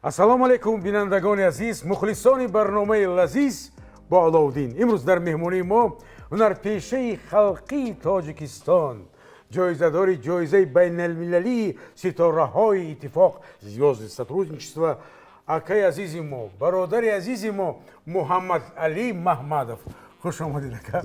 Ассалому алайкум, бинандагони азиз, мухлисони барномаи лазиз бо Аловуддин. Имрӯз дар меҳмонии мо ҳунарпешаи халқии Тоҷикистон, ҷоизадори ҷоизаи байналмилалии ситораҳои иттифоқ, звёзды сотрудничества, акаи азизи мо, бародари азизи мо Муҳаммадалӣ Маҳмадов. Хуш омадед, ака,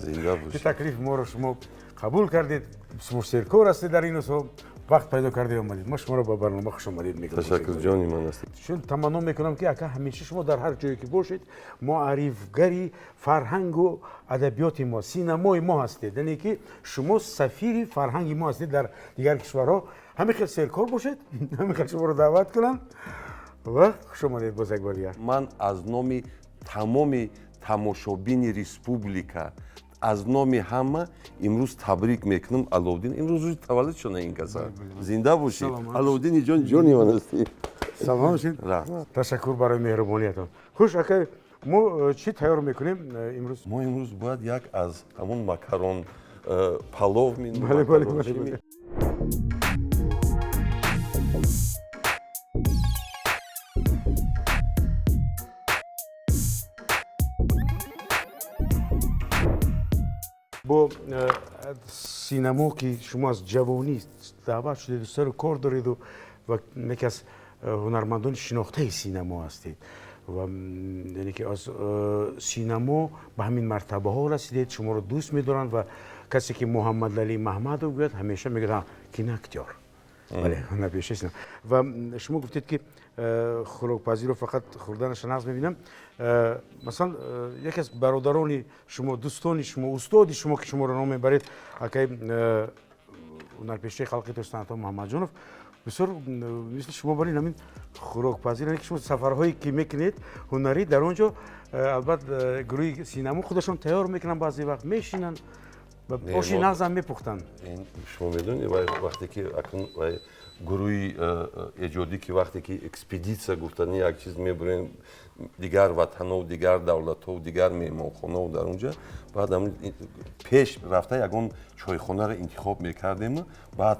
ки таклифи моро шумо қабул кардед. Шумо серкор ҳастед дар ин рӯзҳо, вақт пайдо кардед, омадед. Мо шуморо ба барнома хуш омадед мегӯем. Ташаккур, ҷони ман ҳастед. Чун таманно мекунам, ки ака, ҳамеша шумо дар ҳар ҷое ки бошед, муаррифгари фарҳангу адабиёти мо, синамои мо ҳастед, яъне ки шумо сафири фарҳанги мо ҳастед дар дигар кишварҳо. Ҳамин хел серкор бошед, ҳамин хел шуморо даъват кунам ва хуш омадед боз як бор дигар. Ман аз номи тамоми тамошобини республика, аз номи ҳама имрӯз табрик мекунам Аловуддин. Имрӯз рӯзи таваллуд шуда ин каса. Зинда бошӣ, Аловуддини ҷон, ҷони ман ҳастӣ. Саломат бошед. Раҳмат. Ташаккур барои меҳрубониятон. Хуш, ака, мо чӣ тайёр мекунем имрӯз? Мо имрӯз бояд як аз ҳамон макарон палов. Бале. Бо синамо ки шумо аз ҷавонӣ даъват шудеду сару кор дореду ва яке аз ҳунармандони шинохтаи синамо ҳастед ва яъне ки аз синамо ба ҳамин мартабаҳо расидед, шуморо дӯст медоранд ва касе ки Муҳаммадалӣ Маҳмадов гӯяд, ҳамеша мегӯяд киноактёр, бале, ҳунарпешаи синамо. Ва шумо гуфтед, ки хӯрокпазиро фақат хӯрданаша нағз мебинам. Масалан, яке аз бародарони шумо, дӯстони шумо, устоди шумо, ки шуморо ном мебаред, акаи ҳунарпешаи халқи Тоҷикистон Ато Муҳаммадҷонов, бисёр мисли шумо барин ҳамин хӯрокпазир, яъне ки шумо сафарҳое ки мекунед ҳунарӣ, дар он ҷо албатта гурӯҳи синамо худашон тайёр мекунанд, баъзе вақт мешинанд ва оши нағзам мепухтанд. Шумо медонед, вақте ки акнун гурӯҳи эҷодӣ, ки вақте ки экспедитсия гуфтани як чиз мебурем дигар ватанов, дигар давлатҳо, дигар меҳмонхонао, дар он ҷа баъд пеш рафта ягон чойхонаро интихоб мекардем. Баъд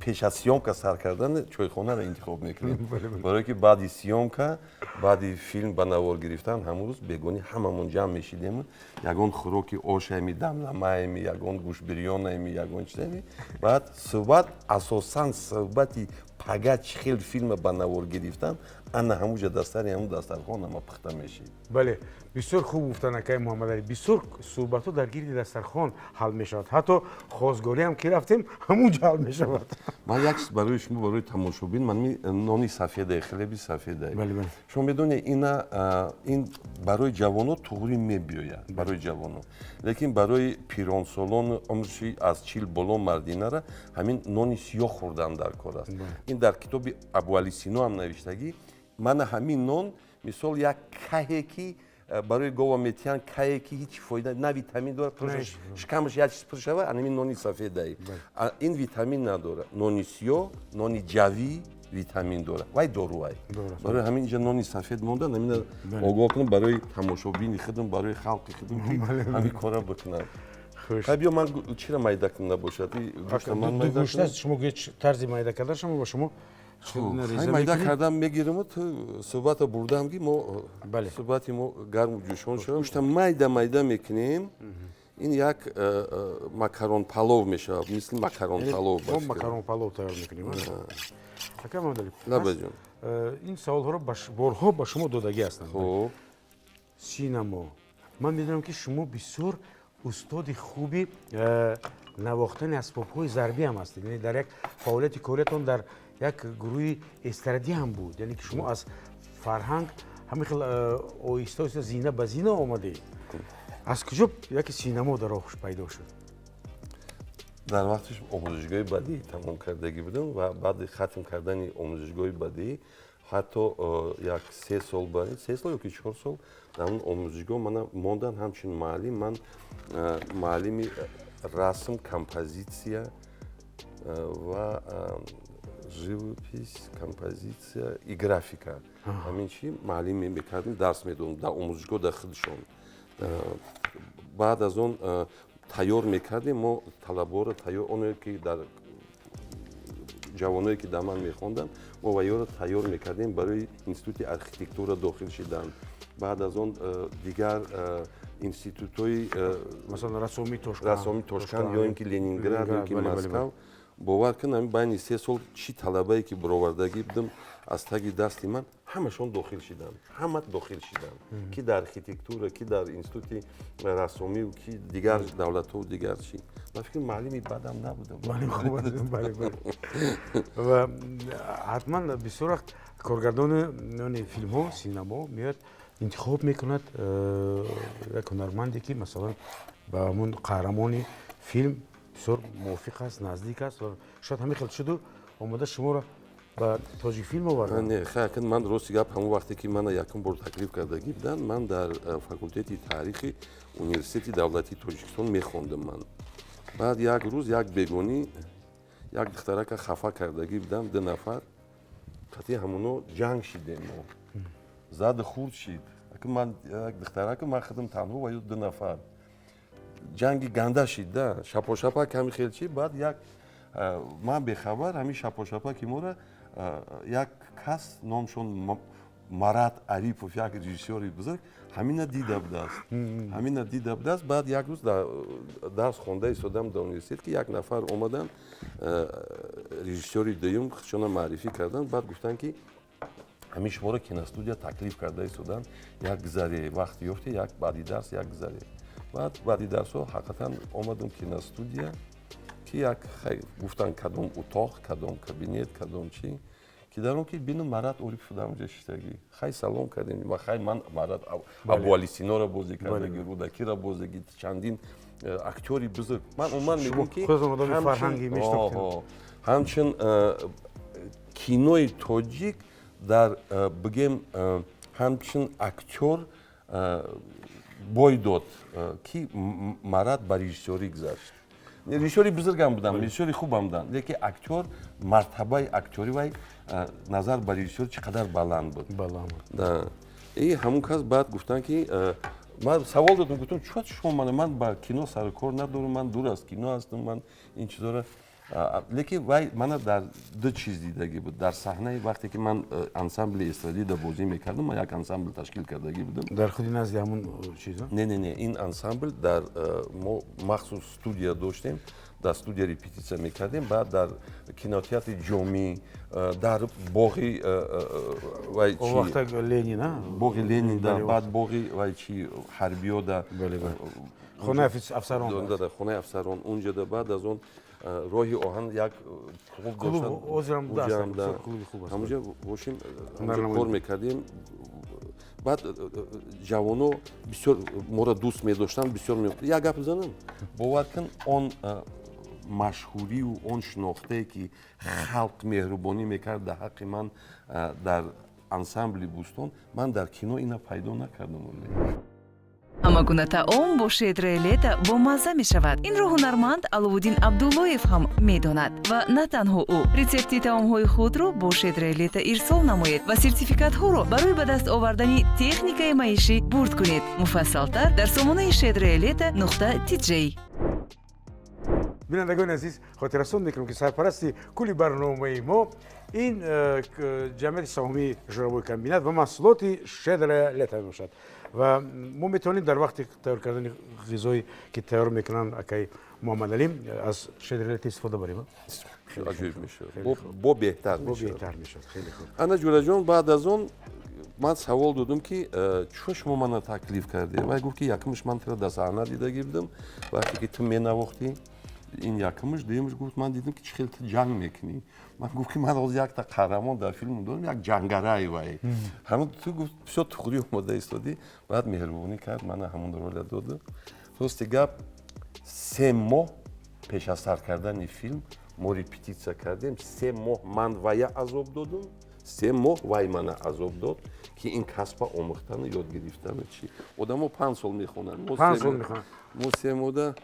пеш аз съёмка сар кардан чойхонаро интихоб мекунем, барое ки баъди съёмка, баъди филм ба навор гирифтан, ҳамон рӯз бегонӣ ҳамамон ҷамъ мешидем, ягон хӯроки ошами, дамламаеми, ягон гӯшбирёнаеми, ягон чизами. Баъд суҳбат, асосан суҳбати пага чӣ хел филма ба навор гирифтан, ана ҳамуҷа дар сари ҳамун дастархон ҳама пухта мешид. Бале, бисёр хуб гуфтанд, акаи Муҳаммадалӣ. Бисёр суҳбатҳо дар гирди дастархон ҳал мешавад, ҳатто хозгориам ки рафтем, ҳамун ҷо ҳал мешавад. Ман як чиз барои шумо, барои тамошобин. Ман нони сафеда, хлеби сафеда, шумо медонед, ина ин барои ҷавоно туғри мебиёяд, барои ҷавоно, лекин барои пиронсолон, умрши аз 40 боло мардинара ҳамин нони сиёҳ хӯрдан дар кор аст. Ин дар китоби Абуали Сино ҳам навиштагӣ. Мана ҳамин нон мисол як каҳе ки барои гова метиҳанд, кае ки ҳеҷ фоида на витамин дорад, шикамаш як чиз пур шава, анами нони сафедаи ин витамин надорад. Нони сиёҳ, нони ҷавӣ витамин дорад, вай дорувай. Барои ҳамин инҷа нони сафед монда. Ҳамина огоҳ кунам барои тамошобини худам, барои халқи худам, ки ҳамин кора бикунам. Хай, биё, ман чира майда кунам набошад? Шумо гӯед тарзи майда кардан, шумо ба шумо. Майда кардам мегирам. Ту суҳбата бурдам, ки мо суҳбати мо гарму ҷӯшон шавад. Гӯшта майда майда мекунем. Ин як макарон палов мешавад, мисли макарон палов. Макарон палов тайёр мекунем, ака Муҳаммадалӣ. Лабаҷон. Ин саволҳоро борҳо ба шумо додагӣ ҳастанд. Синамо, ман медонам, ки шумо бисёр устоди хуби навохтани асбобҳои зарбӣ ҳам ҳастед, яъне дар як фаъолияти кориятон дар як гурӯҳи эстрадӣ ҳам буд, яъне ки шумо аз фарҳанг ҳамин хел оҳиста оҳиста, зина ба зина омадед. Аз куҷо яке синамо дар роҳш пайдо шуд? Дар вақтиш омӯзишгоҳи бадиӣ тамом кардагӣ будам ва баъди хатм кардани омӯзишгоҳи бадиӣ ҳатто як 3 сол, 3 сол ёки 4 сол дар он омӯзишгоҳ мана мондан ҳамчун муаллим. Ман муаллими расм, композитсия ва живопись, композитсия и графика, ҳамин чи муаллим мекардем, дарс медодем дар омӯзишгоҳ, дар худшон. Баъд аз он тайёр мекардем мо талабаро, тайёр оне ки дар Ҷавоное, ки дар ман мехонданд, мо ваёро тайёр мекардем барои институти архитектура дохил шидан, баъд аз он дигар институтҳои, масалан, рассомии Тошканд. Рассомии Тошканд ё ин ки Ленинград, ё ки Москав. Бовар кун, ҳамин байни 3 сол чӣ талабае ки баровардагӣ будам аз таги дасти ман, ҳамашон дохил шиданд, ҳама дохил шиданд, ки дар архитектура, ки дар институти рассомию, ки дигар давлатҳо, дигар чӣ. Ба фикр, муаллими бадам набудам. Ва ҳатман бисёр вақт коргардони филмҳо, синамо меояд, интихоб мекунад як ҳунарманде, ки, масалан, ба ҳамун қаҳрамони филм бисёр мувофиқ аст, наздик аст. Ва шояд ҳамин хел шуду омода шуморо ба Тоҷикфилм оварданд. Не, хайр, ман, рости гап, ҳамон вақте ки мана якум бор таклиф кардагӣ буданд, ман дар факултети таърихи Университети давлатии Тоҷикистон мехондам ман. Баъд як рӯз, як бегонӣ, як духтарака хафа кардагӣ будам, ду нафар қатъи ҳамоно ҷанг шидем, мо заду хурд шид. Ман як духтарака, ман худам танҳо ва ё ду нафар, ҷанги ганда шид да, шапошапа ками хел чи. Баъд як ман бехабар, ҳамин шапошапаки моро як кас, номшон Марат Арипов, як режиссёри бузург, ҳамина дида будааст, ҳамина дида будааст. Баъд як рӯз дарс хонда истодам дар университет, ки як нафар омаданд, режиссёри дуюм, худшона маърифӣ карданд. Баъд гуфтанд, ки ҳамин шуморо киностудия таклиф карда истоданд, як гузаре, вақт ёфте, як баъди дарс як гузаре. Баъд баъди дарсҳо ҳақиқатан омадум киностудия, ки як гуфтанд, кадом утоқ, кадом кабинет, кадом чӣ, ки дар он ки бинум, Марат Орипов дар онҷа шиштагӣ. Хай, салом кардем. Ва хай, ман Марат Абуалисиноро бозӣ кардагӣ, Рӯдакиро бозиги, чандин актёри бузург. Ман умуман мегӯм, ки ҳамчун кинои тоҷик дар бигем, ҳамчун актёр бой дод, ки Марат ба режиссёрӣ гузашт. Режиссёри бузургам будам, режиссёри хубам будам, лекин актёр, мартабаи актёри вай назар ба режиссёр чӣ қадар баланд буд. И ҳамун кас баъд гуфтанд, ки ман савол додам, гуфтам: «Чӣ, шумо мана, ман ба кино сару кор надорам, ман дур аз кино ҳастам, ман ин чизоро». Лекин вай мана дар ду чиз дидагӣ буд: дар саҳнаи, вақте ки ман ансамбли эстрадида бозӣ мекардам, ман як ансамбл ташкил кардагӣ будам. Дар худи назди ҳамун чиз? Не, не, не, ин ансамбл дар мо махсус студия доштем, дар студия репетитсия мекардем. Баъд дар кинотеатри Ҷомӣ, дар боғи вай, Ленин. Боғи Ленин, баъд боғи вай чи, ҳарбиёда. Хонаи афсарон. Хонаи афсарон, унҷода. Баъд аз он роҳи оҳан як клуб доштанд, ҳамонҷа бошем, кор мекардем. Баъд ҷавоно бисёр моро дӯст медоштанд, бисёр. Як гап занам, бовар кун, он машҳурию он шинохтае, ки халқ меҳрубонӣ мекард дар ҳаққи ман дар ансамбли Бӯстон, ман дар кино ина пайдо накардам. Ҳама гуна таом бо «Щедрое лето» бомазза мешавад. Инро ҳунарманд Аловуддин Абдуллоев ҳам медонад ва на танҳо ӯ. Рецепти таомҳои худро бо «Щедрое лето» ирсол намоед ва сертификатҳоро барои ба даст овардани техникаи маишӣ бурд кунед. Муфассалтар дар сомонаи щедроелето.tj. Бинандагони азиз, хотиррасон мекунем, ки сарпарасти кулли барномаи мо ин ҷамъияти саҳомии «Жировой комбинат» ва маҳсулоти «Щедрое лето» мебошад. Ва мо метавонем дар вақти тайёр кардани ғизое, ки тайёр мекунанд акаи Муҳаммадалим, аз «Щедрое лето» истифода барем. Аҷоиб мешавад, бо беҳтар. Бо беҳтар мешавад, хеле хуб. Ана, Ҷураҷон, баъд аз он ман савол додам, ки чӯ шумо мана таклиф кардем. Вай гуфт, ки якумш, ман туро дар саҳна дидагӣ будам, вақте ки ту менавохтӣ, ин якумш. Дуюмш, гуфт, ман дидам, ки чӣ хел ту ҷанг мекунӣ. Ман гуфт, ки ман ҳозир якта қаҳрамон дар филм дорам, як ҷангараи вай, ҳамун ту, гуфт, бисёр туғрӣ омода истодӣ. Баъд меҳрубонӣ кард, мана ҳамун роля доду. Рости гап, 3 моҳ пеш аз сар кардани филм мо репетитсия кардем. 3 моҳ ман вая азоб додум, 3 моҳ вай мана азоб дод, ки ин касба омӯхтану ёд гирифтану чи. Одамо 5 сол мехонанд, мо 3 моҳда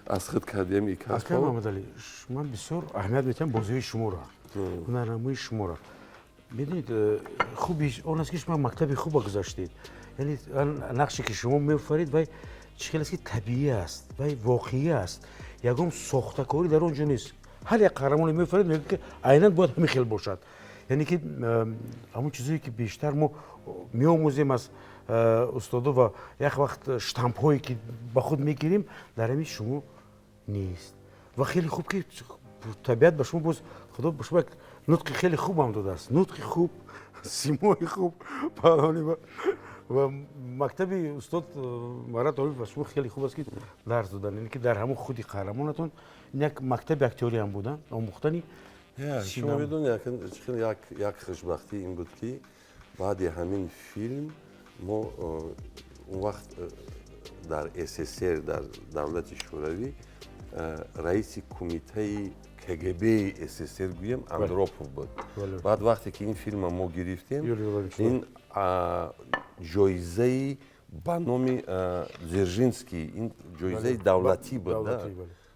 аз худ кардем и касба. Муҳаммадалӣ, ман бисёр аҳамият медиҳам бозиҳои шуморо, ҳунарнамои шуморо. Медонед, хуби он аст, ки шумо мактаби хуба гузаштед, яъне нақше, ки шумо меофарид, вай чӣ хел аст, ки табиӣ аст, вай воқеӣ аст, ягон сохтакорӣ дар он ҷо нест. Ҳар як қаҳрамоне меофаред, мегӯяд, ки айнан бояд ҳамин хел бошад. Яъне ки ҳамон чизое, ки бештар мо меомӯзем аз устодо ва як вақт штампҳое, ки ба худ мегирем, дар ҳамин шумо нест. Ва хеле хуб, ки табиат ба шумо, боз Худо ба шумо як нутқи хеле хубам додааст, нутқи хуб, симои хуб, паҳлавонӣ. Ва мактаби устод Марат Орипов ба шумо хеле хуб аст, ки дарс додан, яъне ки дар ҳамон худи қаҳрамонатон ин як мактаби актёрӣ ҳам буда, омӯхтани. Шумо медонед, як хушбахтӣ ин буд, ки баъди ҳамин филм мо он вақт дар СССР, дар давлати Шӯравӣ, раиси кумитаи КГБ СССР, гӯем, Андропов буд. Баъд вақте ки ин филма мо гирифтем, ин ҷоизаи ба номи Дзержинский, ин ҷоизаи давлатӣ буд,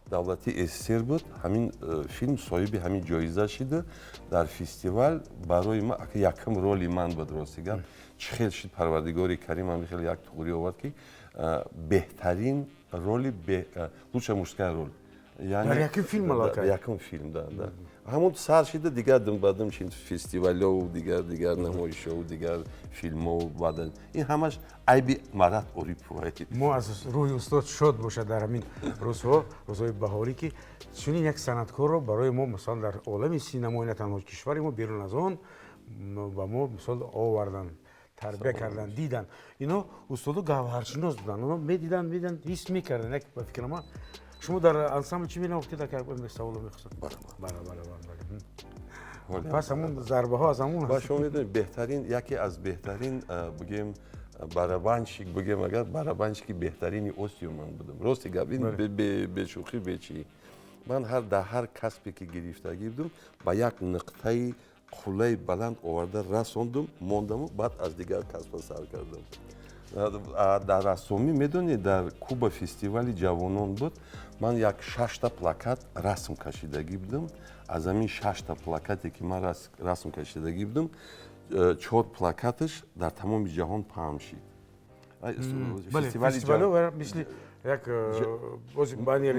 давлати СССР буд. Ҳамин филм соҳиби ҳамин ҷоиза шида дар фестивал. Барои ман якум роли ман буд. Рости гап, чӣ хел шид, Парвардигори Карим ҳами хел як туғрӣ овард, ки беҳтарин роли, лучшая мужская роль. Дар якум филм аллакай? Якум филм, да. Ҳамон сар шида, дигар думбадум шид фестивалёву дигар дигар намоишову дигар филмову. Баъд ин ҳамаш айби Марат Орипов. Мо аз рӯҳи устод шод бошад дар ҳамин рӯзҳо, рӯзҳои баҳорӣ, ки чунин як санъаткорро барои мо, масалан, дар олами синамои на танҳо кишвари мо, берун аз он ба мо, мисол, овардан, тарбия кардан, дидан. Ино устодо гавҳаршинос буданд, оно медиданд, медиданд, ҳис мекарданд. Як ба фикри ман, шумо дар ансамбл чӣ менавохтед? Саволо мехостам. Бале, пас ҳамон зарбаҳо аз ҳамон. Ба шумо медонед, беҳтарин, яке аз беҳтарин, бигем, барабанщик, бигем, агар барабанщики беҳтарини Осиё ман будам. Рости гап, ин бешӯхӣ, бечӣ. Ман ҳар дар ҳар касбе ки гирифтагӣ будам, ба як нуқтаи қуллаи баланд оварда расондум, мондаму баъд аз дигар касба сар кардам. Дар рассомӣ, медонед, дар Куба фестивали ҷавонон буд, ман як шашта плакат расм кашидагӣ будам. Аз ҳамин шашта плакате, ки ман расм кашидагӣ будам, чор плакаташ дар тамоми ҷаҳон паҳн шид. Мисли як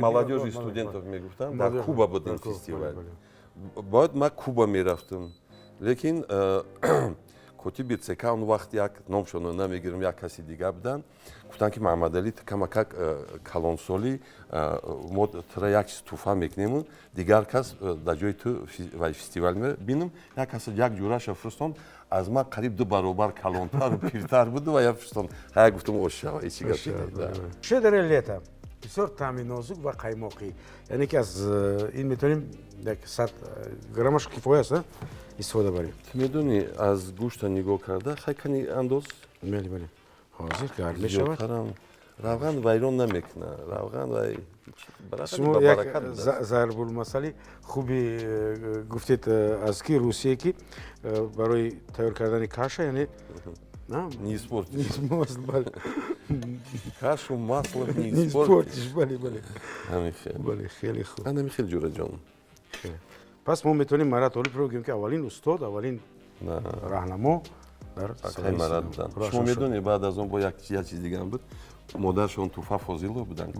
молодежи, студентов мегуфтам. Дар Куба буд ин фестивал, бояд ман Куба мерафтам, лекин котиби ЦК он вақт, як номшонро намегирам, як каси дигар буданд, гуфтанд, ки Маҳаммадалӣ, ту камакак калонсолӣ, мо тура як чиз туҳфа мекунему, дигар кас дар ҷои ту вай фестивал бинам. Як кас, як ҷураша фиристонд, аз ман қариб ду баробар калонтару пиртар буду ва я фиристонд. Ҳая, гуфтам, ошава, ҳечи гап. «Щедрое лето» бисёр таъми нозук ва қаймоқӣ, яъне ки аз ин метавонем як 100 граммаш кифоя аст, истифода барем. Медонӣ, аз гӯшта нигоҳ карда, хай, кани андоз. Бале, ҳозир гарм мешавад. Равған вайрон намекунад, равған вай. Шумо як зарбулмасали хуби гуфтед, аз ки Русия, ки барои тайёр кардани каша, яъне Не испортишь. Бале. Кашу маслом не испортишь. Испортишь. Бале. Ҳамин хел. Бале, хеле хуб. Ҳамин хел, ҷураҷон. Пас мо метавонем Марат Олиповро бигӯем, ки аввалин устод, аввалин раҳнамо дар Акай Марат буданд. Шумо медонед, баъд аз он бо як чиз дигарам буд. Модаршон Туфа Фозилова буданд.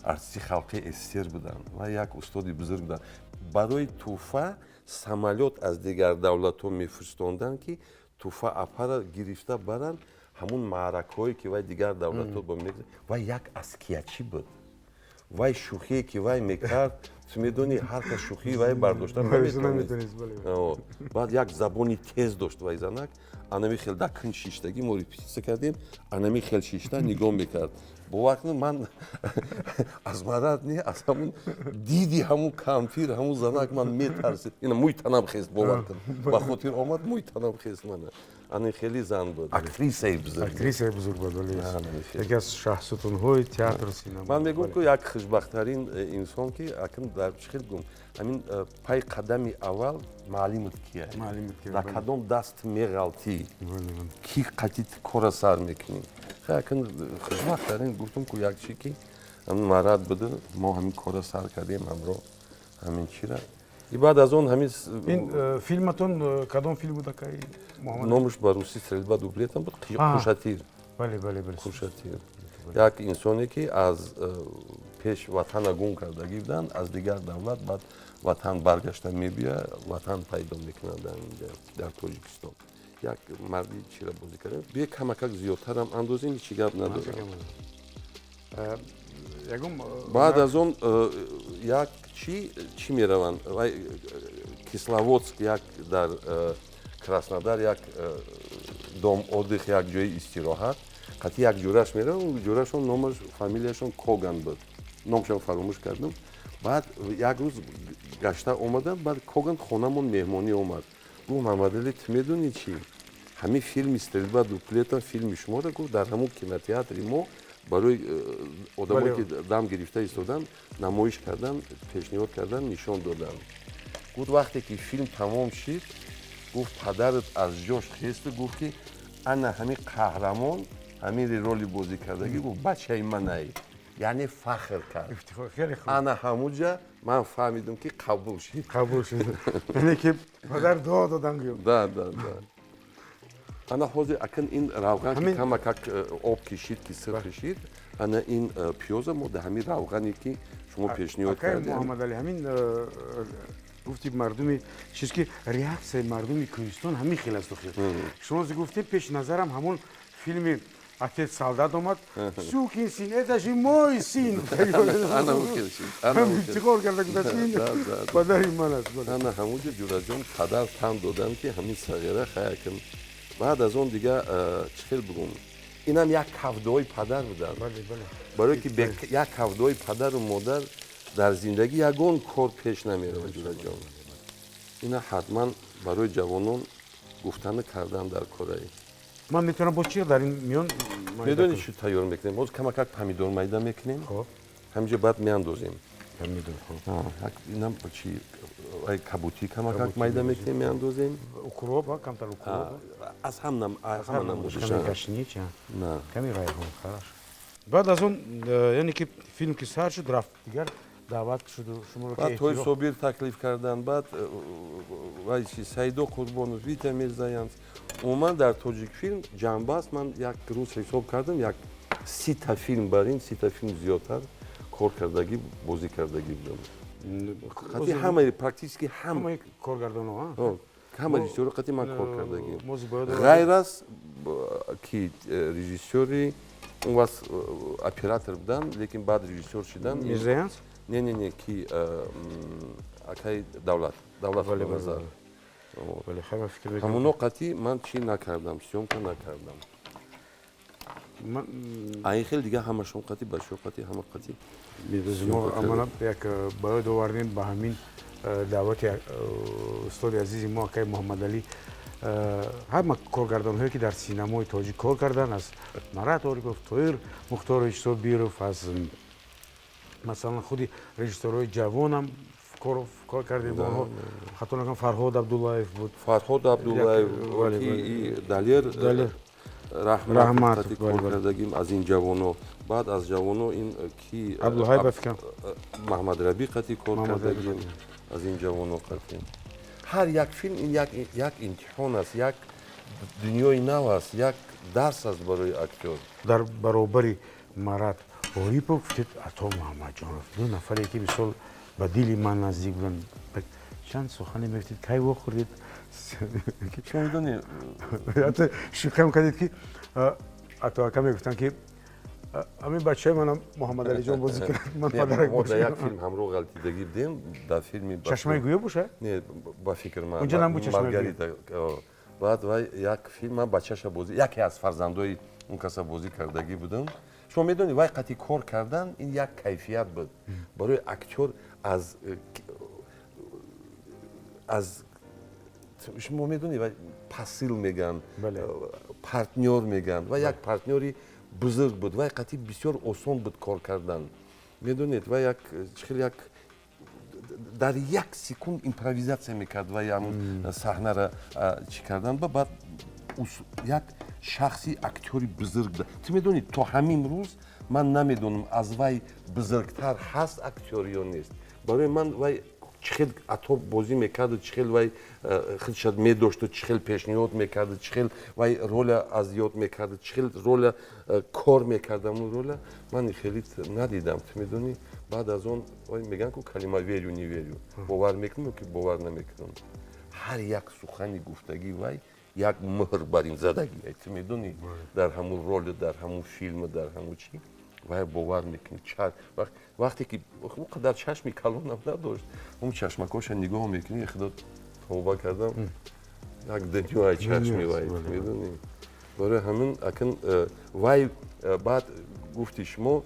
Артисти халқи СССР буданд ва як устоди бузург буданд. Барои Туфа самолёт аз дигар давлатҳо мефиристонданд, ки Туфа апара гирифта баранд ҳамун маъракаҳое, ки вай дигар давлатҳо бо вай. Як аскиячӣ буд. Вай шӯхие, ки вай мекард, ту медонӣ, ҳар кас шӯхии вай бардошта наметавонист. Баъд як забони тез дошт вай занак. Анами хел дар кун шиштагӣ, мо репетитсия кардем, анами хел шишта нигоҳ мекард. Бовар кунед, ман аз Марат не, аз ҳамун диди ҳамун кампир, ҳамун занак ман метарсид. Ина мӯи танам хест, бовар кун, ба хотир омад, мӯи танам хест мана. Ани хеле зан буд, актрисаи бузург. Актрисаи бузург буд, бале, яке аз шаҳсутунҳои театру синема. Ман мегӯям, ки як хушбахттарин инсон, ки акн дар чӣ хел гум, ҳамин пай қадами аввал маълимат кия, дар кадом даст меғалтӣ, ки қатъи кора сар мекунӣ. Акн хушбахттарин, гуфтам ку, як чи ки ҳамин Марат буда, мо ҳамин кора сар кардем ҳамроҳ ҳамин чира. И баъд аз он ҳамин Ин филматон кадом филм буд, акай Муҳаммад? Номаш ба русӣ «Стрельба дуплетом» буд, «Қушатир». Бале. «Қушатир», як инсоне, ки аз Пеш ватана гум кардагӣ буданд, аз дигар давлат баъд ватан баргашта мебия, ватан пайдо мекунанд дар инҷа, дар Тоҷикистон. Як марди чира бозӣ кардем. Бие, камакак зиёдтарам андозем, ҳечи гап надорам. Ягон Баъд аз он як чӣ чӣ мераванд, вай Кисловодск, як дар Краснодар як дом отдых, як ҷои истироҳат, қатъи як ҷураш мераванд. Ҷурашон номаш, фамилияшон Коган буд, номшон фаромӯш кардам. Баъд як рӯз гашта омадам, баъд Коган хонамон меҳмонӣ омад. Гуфт: «Мамадали, ту медонӣ чӣ? Ҳамин филми «Стрельба дуплетом», филми шуморо, гуфт, дар ҳамун кинотеатри мо барои одамое ки дам гирифта истоданд, намоиш кардан, пешниҳод кардан, нишон доданд». Гуфт: «Вақте ки филм тамом шид, гуфт, падарат аз ҷош хесту гуфт, ки ана ҳамин қаҳрамон, ҳамин роли бозӣ кардагӣ, гуфт, бачаи манай, яъне фахр кард». Ифтихор, хеле хуб. Ана ҳамуҷа ман фаҳмидам, ки қабул шид. Қабул шуд, яъне ки падар дуо додан гӯям. Да, ана ҳозир акн ин равған ки камакак об кишид, ки сир кишид, ана ин пиёза мо дар ҳамин равғане, ки шумо пешниҳод Акай кардем. Муҳаммадалӣ, ҳамин гуфти мардуми чиз, ки реаксияи мардуми кӯҳистон ҳамин хел аст. Охир шумо зи гуфтем, пеш назарам ҳамон филми «Отец солдат» омад: «Сукин сын, это же мой сын». Ана хел шид, ана хел. Ифтихор карда гуфтааст, ки ин Да. падари ман аст, бале. Ана ҳамуҷа, ҷураҷон, падар тан додам, ки ҳамин сағира хаякн. Баъд аз он дига чӣ хел бигӯм, инам як кавдои падар буданд. бале бале Барое ки як кавдои падару модар дар зиндагӣ ягон кор пеш намеравад, ҷураҷон. Ина ҳатман барои ҷавонон гуфтану кардан дар кораи. Ман метавонам бо чи дар ин миён майда Медонӣ, кунам? чӣ тайёр мекунем? Ҳозир камакак помидор майда мекунем. Хоб. Ҳаминҷо баъд меандозем. Помидор, хоб. Инам чи, ай, кабутӣ камакак Кабутӣ майда меандозем. мекунем, меандозем. Укроп, а, камтар укроп. Аз ҳам ҳама намудиша. Каме кашнич, а? На. Ками райҳон, хорошо. Баъд аз он яъне ки филм ки сар шуд, рафт, дигар даъват шуду шуморо ки Баъд Тои эҳтиром- Собир таклиф кардан, баъд вай чи, Саидо Қурбонов, Вита Мирзаянц. Умуман дар Тоҷикфилм ҷанбаст ман як рӯз ҳисоб кардам, як 30-та филм, бар ин 30-та филм зиёдтар кор кардагӣ, бозӣ кардагӣ будам. Қатъи ҳамаи, практически ҳама. Ҳамаи коргардонҳо, а? Ҳо, ҳама режиссёро қатъи ман кор кардагӣ. Мо бояд Ғайр аз ки режиссёри он вақт оператор будан, лекин баъд режиссёр шидан. Мирзаянц. Не, ки акай Давлат Назар. Бале, хай, ман фикр мекунам. Ҳамоно қатъи ман чӣ накардам, съёмка накардам. А ин хел дига ҳамашон қатъи, бачаҳо қатъи, ҳама қатъи. Мо амана як ба ёд овардем ба ҳамин даъвати устоди азизи мо, акаи Муҳаммадалӣ, ҳама коргардонҳое, ки дар синамои тоҷик кор карданд, аз Марат Орипов, Тоир Мухторович Собиров, аз масалан худи режиссёрҳои ҷавонам кор кардем бо онҳо, хато накунам, Фарҳод Абдуллаев буд. Фарҳод Абдуллаев, ки Далер Далер Раҳмат қатъи кор кардагим аз ин ҷавоно. Баъд аз ҷавоно ин ки Абдулҳай, ба фикрам. Маҳмадрабӣ қатъи кор кардагим аз ин ҷавоно қатъи. Ҳар як филм ин як имтиҳон аст, як дунёи нав аст, як дарс аст барои актёр. Дар баробари Марат Орипов гуфтед Ато Муҳаммадҷонов, ду нафаре, ки мисол ба дили ман наздик буданд. Чанд сухане мегуфтед, кай вохӯрдед? Шумо медонед. Шӯхиам кардед, ки Ато ака мегуфтанд, ки ҳамин бачаи манам Муҳаммадалиҷон бозӣ кунад, ман падарак. Мо дар як филм ҳамроҳ ғалтидагӣ будем, дар филми «Чашмаи гӯё» боша? Не, ба фикр ман Унҷа набуд «Чашмаи». «Маргарита». Баъд вай як филм, ман бачаша бозӣ, яке аз фарзандои он каса бозӣ кардагӣ будам. Шумо медонед, вай қатъи кор кардан ин як кайфият буд барои актёр. Аз шумо медонед, вай посыл меган, партнёр меган, ва як партнёри бузург буд. Вай қатъи бисёр осон буд кор кардан. Медонед, вай як чӣ хел, як дар як секунд импровизатсия мекард. Вай ҳамун саҳнара чӣ кардан ба баъд як шахси актёри бузург буда. Ту медонӣ, то ҳамин рӯз ман намедонам, аз вай бузургтар ҳаст актёр ё нест. Барои ман вай Чӣ хел Ато бозӣ мекарду, чӣ хел вай худшад медошту, чӣ хел пешниҳод мекарду, чӣ хел вай роля аз ёд мекарду, чӣ хел роля кор мекард, ҳамун роля ман хеле надидам, ту медонӣ. Баъд аз он вай мегӯянд ку калима «верю, не верю», бовар мекунам ё ки бовар намекунам. Ҳар як сухани гуфтагӣ вай як муҳр бар ин задагӣ, ту медонӣ, дар ҳамун роля, дар ҳамун филм, дар ҳамун чӣ вай бовар мекунӣ. Вақте ки он қадар чашми калонам надошт, он чашмакоша нигоҳ мекунӣ, худо, тавба кардам, як дунёи чашми вай, медонӣ. Барои ҳамин акн вай баъд гуфти шумо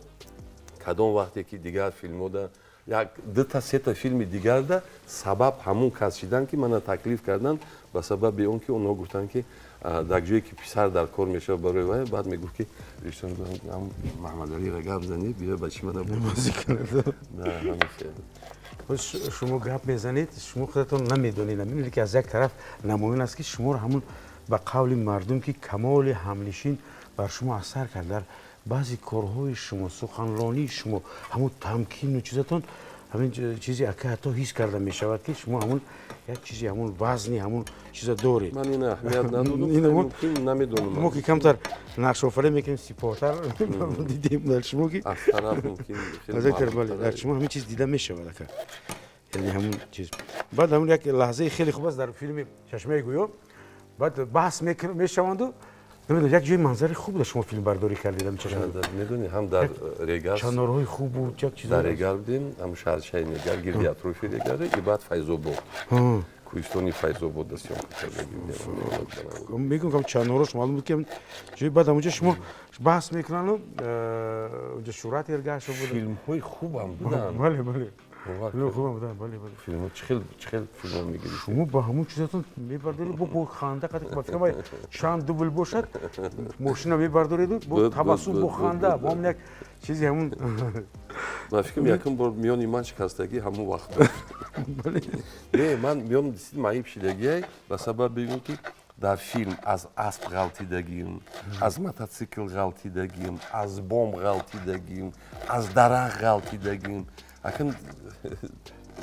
кадом вақте ки дигар филмода, як дута сета филми дигарда сабаб ҳамун кас шидан, ки мана таклиф кардан, ба сабаби он ки онҳо гуфтанд, ки дар ҷое ки писар дар кор мешавад барои вай. Баъд мегуфт, ки режиссёр Маҳаммадалиро гап занед, биё бачи мана бозӣ кунад. Шумо гап мезанед, шумо худатон намедонед, намедонед, ки аз як тараф намоён аст, ки шуморо ҳамун ба қавли мардум, ки камоли ҳамнишин бар шумо асар кард. Дар баъзе корҳои шумо, суханронии шумо, ҳамун тамкину чизатон, ҳамин чизи ака ҳатто ҳис карда мешавад, ки шумо ҳамун як чизи, ҳамун вазни ҳамун чиза доред. Ман ин аҳамият надодам, намедонам. Мо ки камтар нақшофарӣ мекунем, сипоҳтар дидем дар шумо, ки аз тараф мумкин. Аз як тараф, бале, дар шумо ҳамин чиз дида мешавад, ака, яъне ҳамун чиз. Баъд ҳамун як лаҳзаи хеле хуб аст дар филми «Чашмаи гӯё». Баъд баҳс мешаванду, намедонам, як ҷои манзари хуб да шумо филмбардорӣ кардед. Медонӣ, ҳам дар Регар чанорҳои хуб буд, як чиз. Дар Регар будем, ҳам шаҳрчаи Регар, гирди атрофи Регар и баъд Файзобод, кӯҳистони Файзобод да съёмка кардем. Мегӯям, чанорош маълум буд, ки ҷои баъд ҳамунҷо шумо баҳс мекунану унҷо Шӯҳрат Эргашев буд. Филмҳои хубам буданд. Бале, хубам буданд, бале. Филмҳо чӣ хел филмҳо мегирифт. Шумо ба ҳамун чизатон мебардоред, бо ханда қати, ба фикрам, чанд дубл бошад, мошина мебардореду бо табассум, бо ханда, бо ҳамун як чизи ҳамун. Ба фикрам, якум бор миёни ман шикастагӣ ҳамун вақт. Не, ман миён маиб шидагиай ба сабаби он ки дар филм аз асп ғалтидагим, аз мототсикл ғалтидагим, аз бом ғалтидагим, аз дарахт ғалтидагим. Акн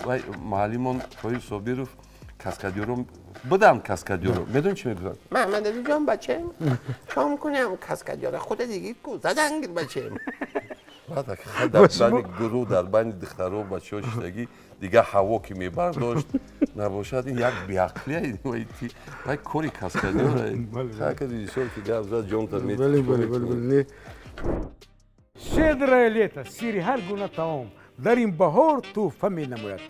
вай маълимон Тоир Собиров каскадёро буданд. Каскадёро медони, чӣ мегуфтанд? Маҳмадалиҷон, бачаем, чом кунам каскадёра худа дигид ку задангир, бачаем. Баъд дар байни гурӯҳ, дар байни духтаро, бачаҳо шидагӣ, дигар ҳаво ки мебардошт набошад, ин як беақлия, вай кори каскадёра. Режиссёр ки гап зад, ҷонта. Бале. «Щедрое лето» сири ҳар гуна таом дар ин баҳор тӯҳфа менамояд.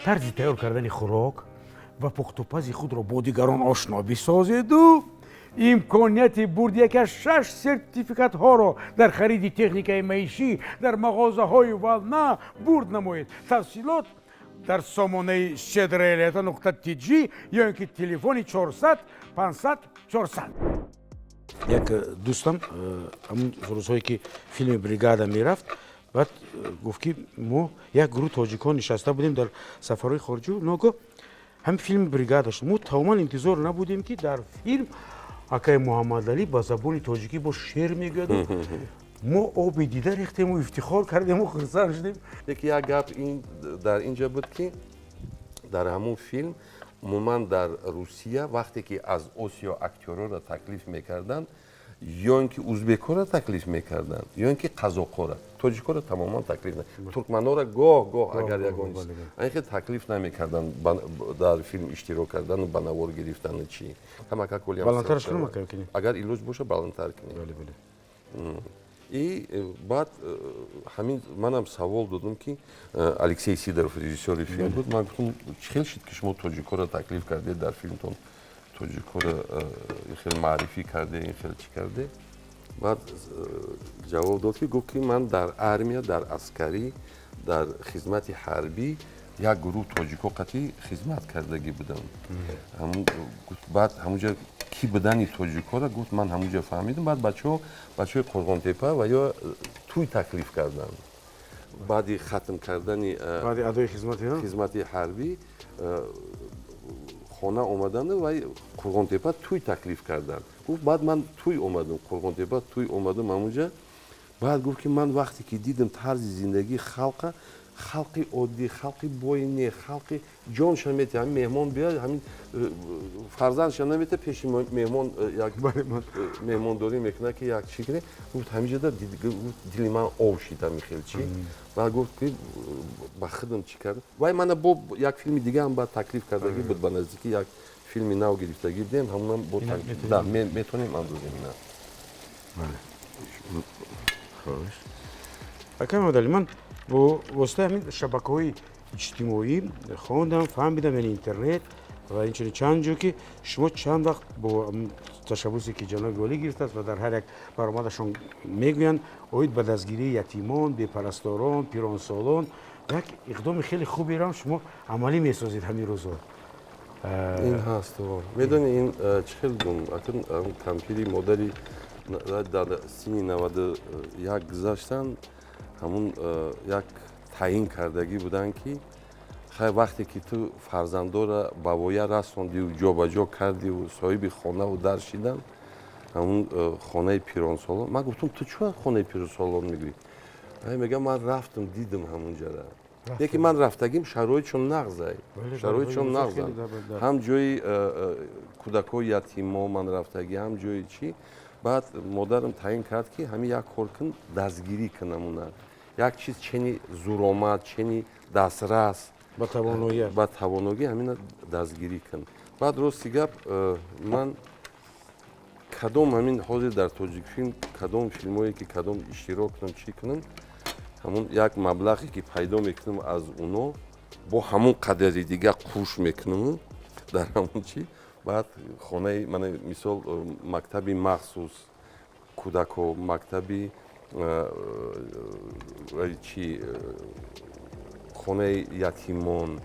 Тарзи тайёр кардани хӯрок ва пухтупази худро бо дигарон ошно бисозеду имконияти бурди яке аз шаш сертификатҳоро дар хариди техникаи маишӣ дар мағозаҳои «Волна» бурд намоед. Тафсилот дар сомонаи щедроелето.tg ё ин ки телефони 400 500 400. Як дӯстам ҳамун рӯзҳое ки филми «Бригада» мерафт, баъд гуфт, ки мо як гурӯҳ тоҷикон нишаста будем дар сафарҳои хориҷӣ, ногоҳ ҳамин филми «Бригада» шуд. Мо тамоман интизор набудем, ки дар филм акаи Муҳаммадалӣ ба забони тоҷикӣ бо шеър мегӯяду мо оби дида рехтему ифтихор кардему хурсанд шудем. Яки як гап ин дар инҷа буд, ки дар ҳамун филм, умуман дар Русия, вақте ки аз Осиё актёрҳоро таклиф мекарданд, ё ин ки узбекҳоро таклиф мекарданд, ё ин ки қазоқҳоро, тоҷикҳоро тамоман таклиф, туркманҳоро гоҳ гоҳ агар ягон ин хел таклиф намекарданд дар филм иштирок кардану ба навор гирифтану чӣ. Баландтараш кунам? Агар илоҷ боша, баландтар кунем. И баъд ҳамин манам савол додам, ки Алексей Сидоров режиссёри филм буд. Ман гуфтам, чӣ хел шуд, ки шумо тоҷикҳоро таклиф кардед дар филмтон, тоҷикҳоро ин хел маърифӣ карде, ин хел чӣ карде? Баъд ҷавоб дод, ки гуфт, ки ман дар армия, дар аскарӣ, дар хизмати ҳарбӣ як гурӯҳ тоҷикҳо қатъи хизмат кардагӣ будам. Баъд ҳамунҷа ки будани тоҷикҳоро, гуфт, ман ҳамунҷа фаҳмидам. Баъд бачаҳо, бачаҳои Қурғонтепа ва ё тӯй таклиф карданд баъди хатм кардани баъди адои хизмати ҳарбӣ хона омаданду вай Қурғонтепа тӯй таклиф карданд. Гуфт, баъд ман тӯй омадам, Қурғонтепа тӯй омадам ҳамунҷа. Баъд гуфт, ки ман вақте ки дидам тарзи зиндагии халқа. Халқи оддӣ, халқи бой не, халқи ҷонша метиҳад. Ҳамин меҳмон биёяд, ҳамин фарзандша наметиҳад, пеши меҳмон як меҳмондорӣ мекунад, ки як чӣ кунед. Гуфт, ҳаминҷода дили ман ов шид, ҳамин хел чӣ. Баъд гуфт, ки ба худам чӣ кардам. Вай мана бо як филми дига ҳам баъд таклиф кардагӣ буд, ба наздикӣ як филми нав гирифтагӣ будем, ҳамонам бо метонем андозем ина. Хош, акай Мамадалӣ, ман бо воситаи ҳамин шабакаҳои иҷтимоӣ хондам, фаҳмидам, яъне интернет ва инчунин чанд ҷо, ки шумо чанд вақт бо ташаббусе, ки ҷаноби олӣ гирифтааст ва дар ҳар як баромадашон мегӯянд, оид ба дастгирии ятимон, бепарасторон, пиронсолон, як иқдоми хеле хуберо шумо амалӣ месозед ҳамин рӯзҳо. Ин ҳаст, медони, ин чӣ хел гум, акн кампири модари дар синни 91 гузаштан, ҳамун як таъин кардагӣ буданд, ки хай, вақте ки ту фарзандора ба воя расондиву ҷобаҷо кардиву соҳиби хонаву дар шидан, ҳамун хонаи пиронсолон. Ман гуфтам, ту чӣ хонаи пиронсолон мегӯӣ? Мегам, ман рафтам, дидам ҳамунҷара, яке ман рафтагим, шароитшон нағзай, шароитшон нағзанд. Ҳам ҷои кӯдакҳои ятимо ман рафтагӣ, ҳам ҷои чӣ. Баъд модарам таъин кард, ки ҳамин як кор кун, дастгирӣ кунамуна, як чиз чени зуромад, чени дастрас ба тавоноӣ. Ба тавоногӣ ҳамина дастгирӣ кун. Баъд, рости гап, ман кадом ҳамин ҳозир дар Тоҷикфилм кадом филмое ки кадом иштирок кунам, чӣ кунам, ҳамун як маблағе ки пайдо мекунам, аз уно бо ҳамун қадари дига қуш мекунаму дар ҳамун чӣ. Баъд хонаи мана, мисол, мактаби махсус кӯдакҳо, мактаби чи, хонаи ятимон,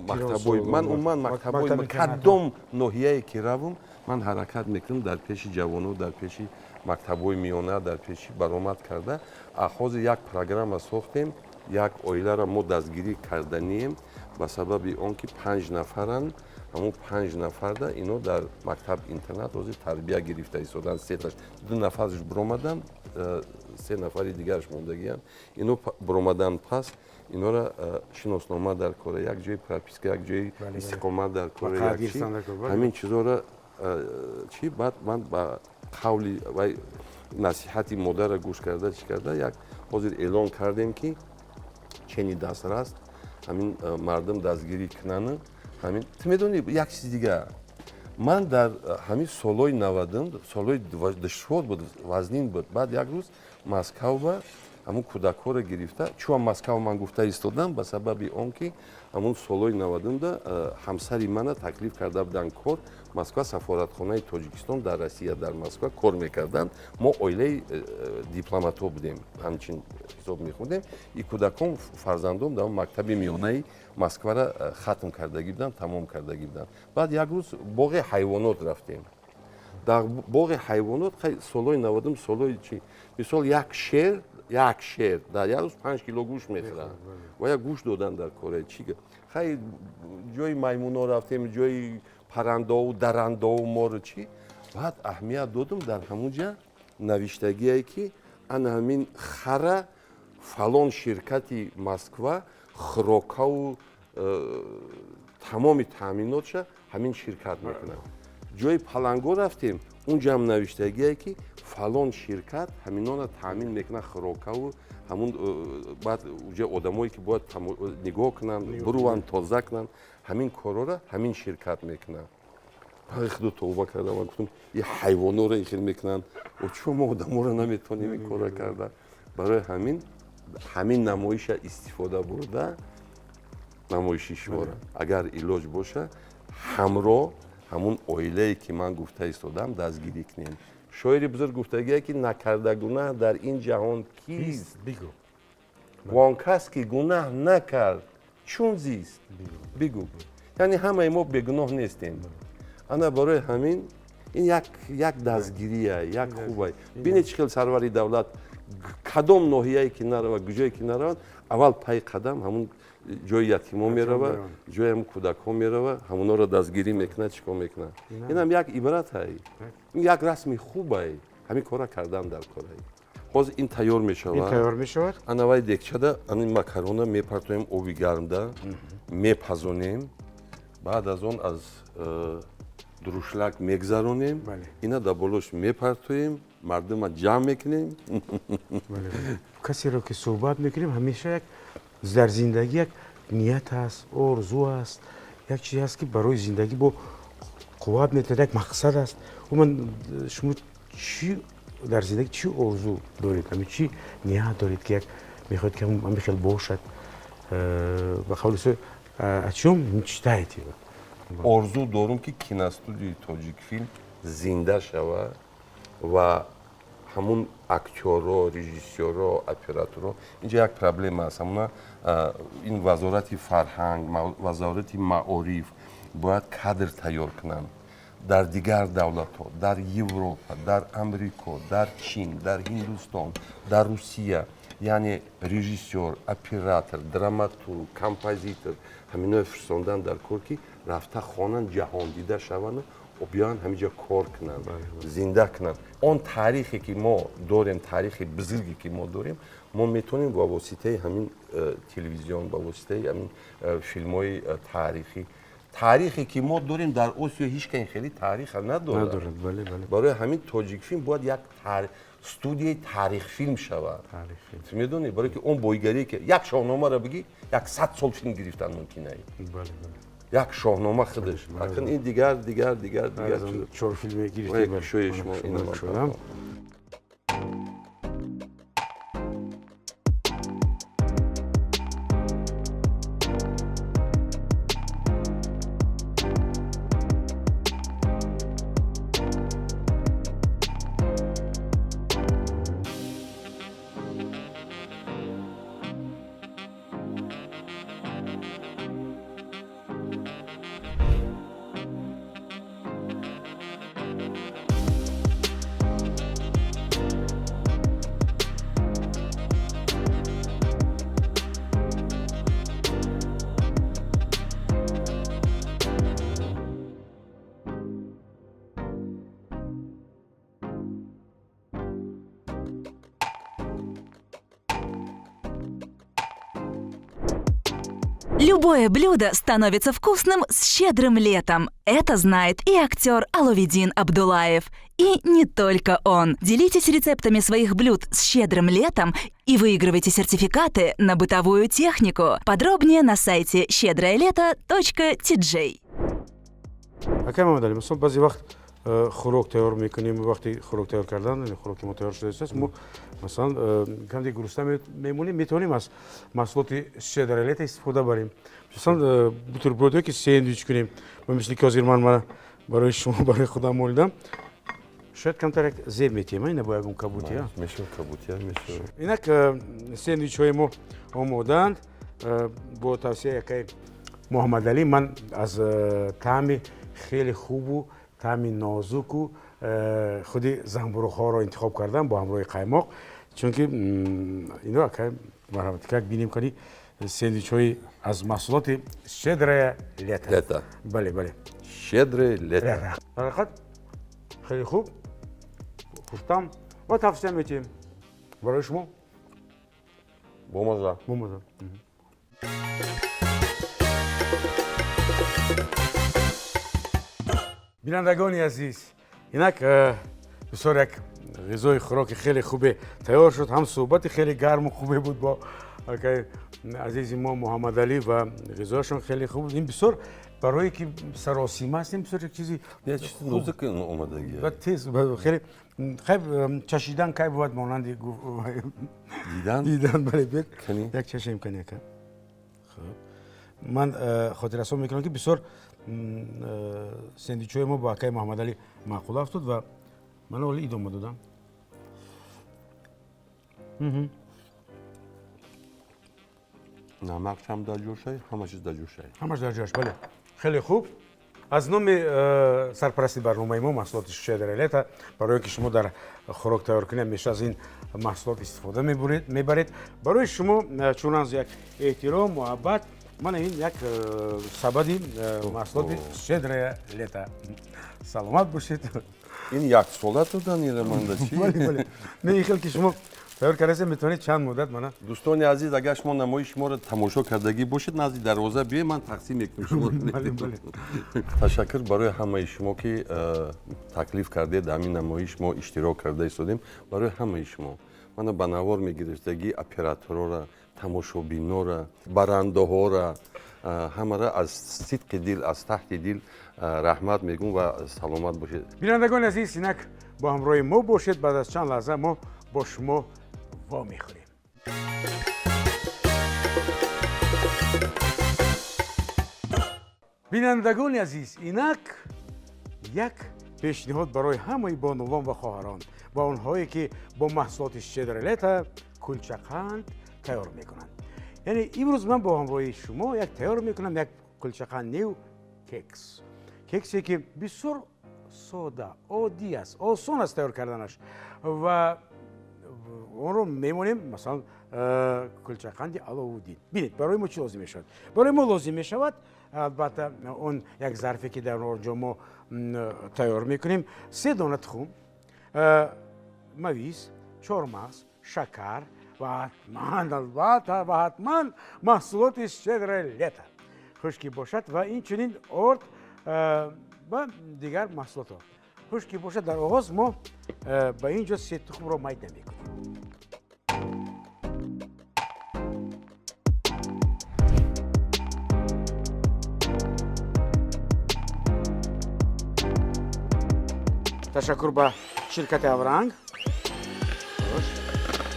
мактабои ман, умуман мактабои кадом ноҳияе ки равам, ман ҳаракат мекунам дар пеши ҷавоно, дар пеши мактабҳои миёна, дар пеши баромад карда. Ҳозир як программа сохтем, як оиларо мо дастгирӣ карданием, ба сабаби он ки панҷ нафаранд. Ҳамун панҷ нафарда ино дар мактаб интернат ҳозир тарбия гирифта истоданд. Сеташ, ду нафараш биромаданд, се нафари дигараш мондагианд. Ино биромадан пас инора шиноснома дар кора, як ҷои прописка, як ҷои истиқомат дар кора, ҳамин чизора чӣ. Баъд ман ба қавли вай, насиҳати модарра гӯш карда, чӣ карда, як ҳозир эълон кардем, ки чени дастрас ҳамин мардум дастгирӣ кунанд. Ҳамин, ту медонӣ, як чизи дига, ман дар ҳамин солҳои 90-ум, солҳои душвор буд, вазнин буд. Баъд як рӯз Москавба ҳамун кӯдакҳоро гирифта, чун Москав ман гуфта истодам, ба сабаби он ки ҳамун солҳои 90-умда ҳамсари мана таклиф карда буданд кор Москва, сафоратхонаи Тоҷикистон дар Россия, дар Москва кор мекарданд. Мо оилаи дипломатҳо будем, ҳамчин ҳисоб мехӯрдем. И кӯдакон, фарзандом дар мактаби миёнаи Москвара хатм кардагӣ буданд, тамом кардагӣ буданд. Баъд як рӯз боғи ҳайвонот рафтем. Дар боғи ҳайвонот, солҳои 90-ум, солҳои чи, мисол, як шер дар як рӯз 5 кило гӯшт мехӯрад ва як гӯшт додан дар кора чи. Хай, ҷои маймуно рафтем, ҷои паррандаову дарандаову мору чи. Баъд аҳамият додум, дар ҳамун ҷа навиштагие, ки ана ҳамин хара фалон ширкати Москва хӯрокаву тамоми таъминотша ҳамин ширкат мекунад. Ҷои паланго рафтем, унҷа ҳам навиштагие, ки фалон ширкат ҳаминона таъмин мекунад, хӯрокаву ҳамун. Баъд уҷа одамое ки бояд нигоҳ кунанд, буруванд, тоза кунанд, ҳамин корҳоро ҳамин ширкат мекунад. Худу тавба кардам, гуфтам, и ҳайвонҳоро ин хел мекунанд, чо мо одаморо наметавонем ин корро карда? Барои ҳамин намоиша истифода бурда, намоиши шуморо, агар илоҷ боша, ҳамроҳ ҳамун оилае ки ман гуфта истодам, дастгирӣ кунем. Шоири бузург гуфтагие, ки накарда гунаҳ дар ин ҷаҳон кист? Бигӯ. Вон кас ки гунаҳ накард, чун зист, бигӯ. Яъне ҳамаи мо бегуноҳ нестем. Ана барои ҳамин ин як дастгирия, як хубай. Бинед, чӣ хел сарвари давлат кадом ноҳияе ки наравад, куҷое ки наравад, аввал пай қадам ҳамун ҷои ятимо мерава, ҷои ҳамун кӯдакҳо мерава, ҳамунҳоро дастгирӣ мекунад, чӣ кор мекунад. Инам як ибратай, ин як расми хубай, ҳамин кора кардан дар корай. Ҳозир ин тайёр мешавад. Ин тайёр мешавад. Ана вай дегчада ани макарона мепартоем, оби гармда мепазонем. Баъд аз он аз друшлак мегзаронем. Ина дар болош мепартоем, мардума ҷамъ мекунем. Касеро ки суҳбат мекунем, ҳамеша як дар зиндагӣ як ният аст, орзу аст, як чизе аст, ки барои зиндагӣ бо қувват метиҳад, як мақсад аст. Умуман, шумо чӣ дар зиндагӣ, чӣ орзу доред, ҳами чӣ ният доред, ки як мехоҳед, ки ҳамин хел бошад? Ба қавли, о чём мечтаете? Орзу дорум, ки киностудияи Тоҷикфилм зинда шавад ва ҳамун актёрро, режиссёрро, операторро. Инҷа як проблема аст. Ҳамуна ин Вазорати фарҳанг, Вазорати маориф бояд кадр тайёр кунанд. Дар дигар давлатҳо, дар Европа, дар Амрико, дар Чин, дар Ҳиндустон, дар Русия, яъне режиссёр, оператор, драматург, композитор, ҳаминои фирсондан дар кор, ки рафта хонанд, ҷаҳондида шаванду биёянд, ҳаминҷа кор кунанд, зинда кунанд он таърихе, ки мо дорем, таърихи бузурге, ки мо дорем. Мо метавонем ба воситаи ҳамин телевизион, ба воситаи ҳамин филмҳои таърихӣ, таърихе, ки мо дорем, дар Осиё ҳеҷ кани хеле таъриха надорад. Барои ҳамин Тоҷикфилм бояд як студияи таърихфилм шавад. Ту медонӣ, барое ки он бойгарие, ки як Шоҳномаро бигӣ, як 100 сол филм гирифтан мумкин ай, як Шоҳнома худаш. Акн ин дигар, дигар, дигар, дигар. Чор филме гирифтем. Шои шумо. Шудам. Любое блюдо становится вкусным с щедрым летом. Это знает и актер Аловидин Абдулаев. И не только он. Делитесь рецептами своих блюд с щедрым летом и выигрывайте сертификаты на бытовую технику. Подробнее на сайте щедроелето.tj. Акай Мамадали, масалан, баъзе вақт хӯрок тайёр мекунем. Вақти хӯрок тайёр кардан, хӯроки мо тайёр шудааст, мо, масалан, камде гурусна мемонем, метавонем аз маҳсулоти «Щедрое лето» истифода барем, масалан, бутербродое, ки сендвич кунем, ба мисли ки ҳозир ман мана барои шумо, барои худам молидам. Шояд камтар як зеб метиҳем ина бо ягон кабути. Мешавад, кабутия мешавад. Инак сендвичҳои мо омодаанд бо тавсияи акаи Муҳаммадалӣ. Ман аз таъми хеле хубу таъми нозуку худи занбуруғҳоро интихоб кардам бо ҳамроҳи қаймоқ, чунки ино, акай, марҳамат, как бинем кани сендвичҳои аз маҳсулоти «Щедрое лето». Лето. Бале. «Щедрое лето». Ҳақиқат, хеле хуб, хуштам ва тавсия метиҳем барои шумо. Бомаза. Бомаза. Бинандагони азиз, инак бисёр як ғизои хӯроки хеле хубе тайёр шуд. Ҳам суҳбати хеле гарму хубе буд бо акаи азизи мо Муҳаммадалӣ ва ғизояшон хеле хуб буд. Ин бисёр барое ки саросима аст, ин бисёр як чизи нозук омадагӣ. Ва тез хеле хайб чашидан кай бувад монанди дидан. Дидан, бале. Бед, як чашем кани, ака. Хуб, ман хотиррасон мекунам, ки бисёр сендвичҳои мо бо акаи Муҳаммадалӣ маъқул афтод ва ман ҳоло идома додам. Намакшам дар ҷошай, ҳама чиз дар ҷошай. Ҳамаш дар ҷояш, бале, хеле хуб. Аз номи сарпарасти барномаи мо, маҳсулоти «Щедрое лето», барое ки шумо дар хӯрок тайёр кунед, ҳамеша аз ин маҳсулот истифода мебаред, барои шумо чунон як эҳтиром, муҳаббат, мана ин як сабади маҳсулоти «Щедрое лето». Саломат бошед. Ин як сола додан ира манда чи? Бале, не, ин хел ки шумо Тайёр кардаед, метавонед чанд муддат мана. Дӯстони азиз, агар шумо намоиши моро тамошо кардагӣ бошед, назди дарвоза биёед, ман тақсим мекунам шуморо. Бале, бале. Ташаккур барои ҳамаи шумо, ки таклиф кардед, дар ҳамин намоиш мо иштирок карда истодем. Барои ҳамаи шумо мана ба навор мегирифтагӣ операторора, тамошобинора, барандаҳора, ҳамаро аз сидқи дил, аз таҳти дил раҳмат мегӯм ва саломат бошед. Бинандагони азиз, инак бо ҳамроҳи мо бошед. Баъд аз чанд лаҳза мо бо шумо вомехӯрем. Бинандагони азиз, инак як пешниҳод барои ҳамаи бонувон ва хоҳарон ва онҳое, ки бо маҳсулоти «Щедрое лето» кулчақанд тайёр мекунанд. Яъне имрӯз ман бо ҳамроҳии шумо як тайёр мекунам як кулчақанд нев кекс, кексе ки бисёр сода, оддӣ аст, осон аст тайёр карданаш ва онро мемонем, масалан, кулчақанди Аловуддин. Бинед, барои мо чӣ лозим мешавад? Барои мо лозим мешавад, албатта, он як зарфе, ки дар он ҷо мо тайёр мекунем: се дона тухм, мавиз, чормағз, шакар ва ҳатман, албатта, ва ҳатман маҳсулоти «Щедрое лето», хуш ки бошад, ва инчунин орд ва дигар маҳсулотҳо. Хуш ки бошад, дар оғоз мо ба ин ҷо се тухмро майда мекунем. Ташаккур ба ширкати «Авранг».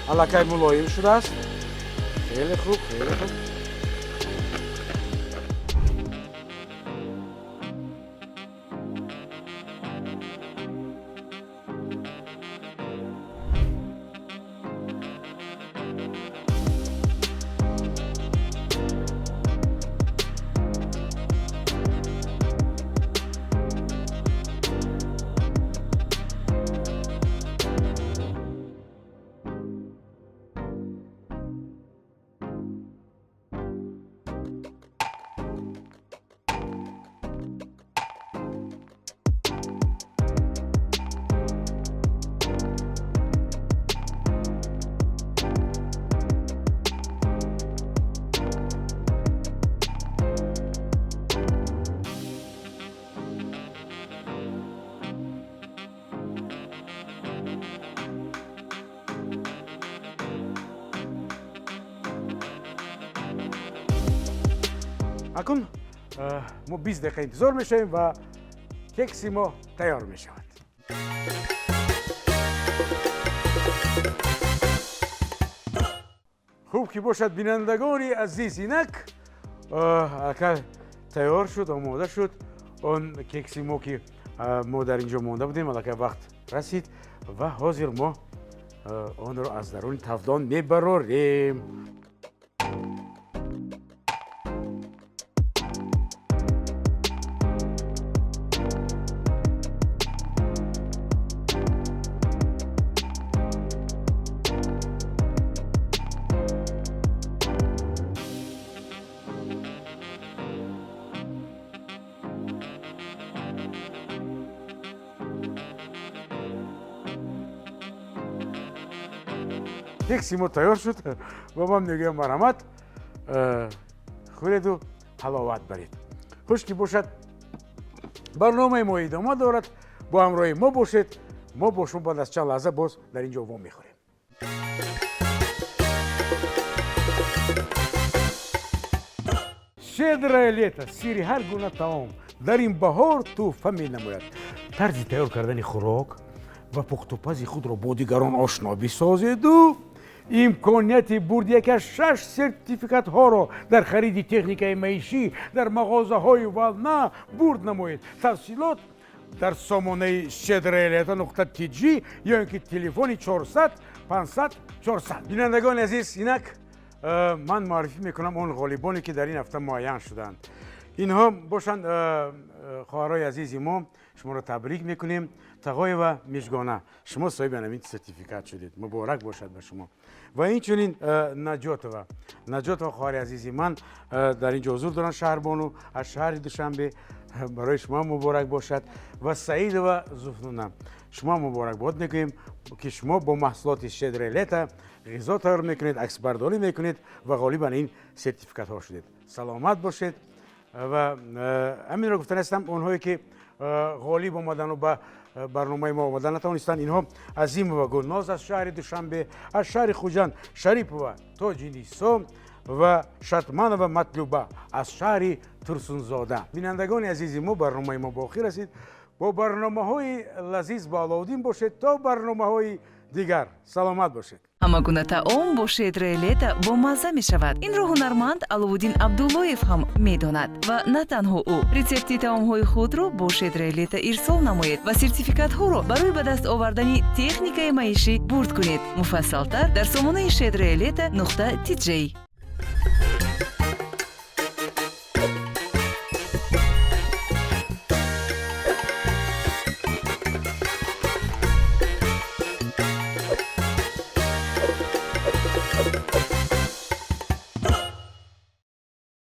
Аллакай мулоим шудааст. Хеле хуб, хеле хуб. Акун мо 20 дақиқа интизор мешавем ва кекси мо тайёр мешавад. Хуб ки бошад, бинандагони азиз, инак ака тайёр шуд, омода шуд он кекси мо, ки мо дар ин ҷо монда будем. Аллакай вақт расид ва ҳозир мо онро аз даруни тавдон мебарорем. Кекси мо тайёр шуд ва ман мегӯям: марҳамат, хӯреду ҳаловат баред. Хуш ки бошад, барномаи мо идома дорад. Бо ҳамроҳи мо бошед. Мо бо шумо баъд аз чанд лаҳза боз дар ин ҷо во мехӯрем. «Щедрое лето» сири ҳар гуна таом дар ин баҳор тӯҳфа менамояд. Тарзи тайёр кардани хӯрок ва пухтупази худро бо дигарон ошно бисозеду имконияти бурди яке аз шаш сертификатҳоро дар хариди техникаи маишӣ дар мағозаҳои «Волна» бурд намоед. Тафсилот дар сомонаи щедроелето.tg ё ин ки телефони 400 500 400. Бинандагони азиз, инак ман муаррифӣ мекунам он ғолибоне, ки дар ин ҳафта муайян шуданд. Инҳо бошанд, хоҳарои азизи мо, шуморо табрик мекунем. Тағоева Мижгона, шумо соҳиби ҳамин сертификат шудед, муборак бошад ба шумо. Ва инчунин Наҷотова, Наҷотова, хоҳари азизи ман, дар ин ҷо ҳузур доранд, Шаҳрбону аз шаҳри Душанбе. Барои шумо муборак бошад. Ва Саидова Зуфнуна, шумо муборакбод мекунем, ки шумо бо маҳсулоти «Щедрое лето» ғизо тайёр мекунед, аксбардорӣ мекунед ва ғолибан ин сертификатҳо шудед. Саломат бошед. Ва ҳаминро гуфтан ҳастам, онҳое ки ғолиб омадану ба барномаи мо омада натавонистанд, инҳо: Азимова Гулноз аз шаҳри Душанбе, аз шаҳри Хуҷанд Шарипова Тоҷинисо ва Шатманова Матлуба аз шаҳри Турсунзода. Бинандагони азизи мо, барномаи мо ба охир расид. Бо барномаҳои лазиз бо Аловуддин бошед. То барномаҳои дигар саломат бошед. Ҳама гуна таом бо «Щедрое лето» бо мазза мешавад. Инро ҳунарманд Аловуддин Абдуллоев ҳам медонад ва на танҳо ӯ. Рецепти таомҳои худро бо «Щедрое лето» ирсол намоед ва сертификатҳоро барои ба даст овардани техникаи маишӣ бурд кунед. Муфассалтар дар сомонаи щедрое лето.тj.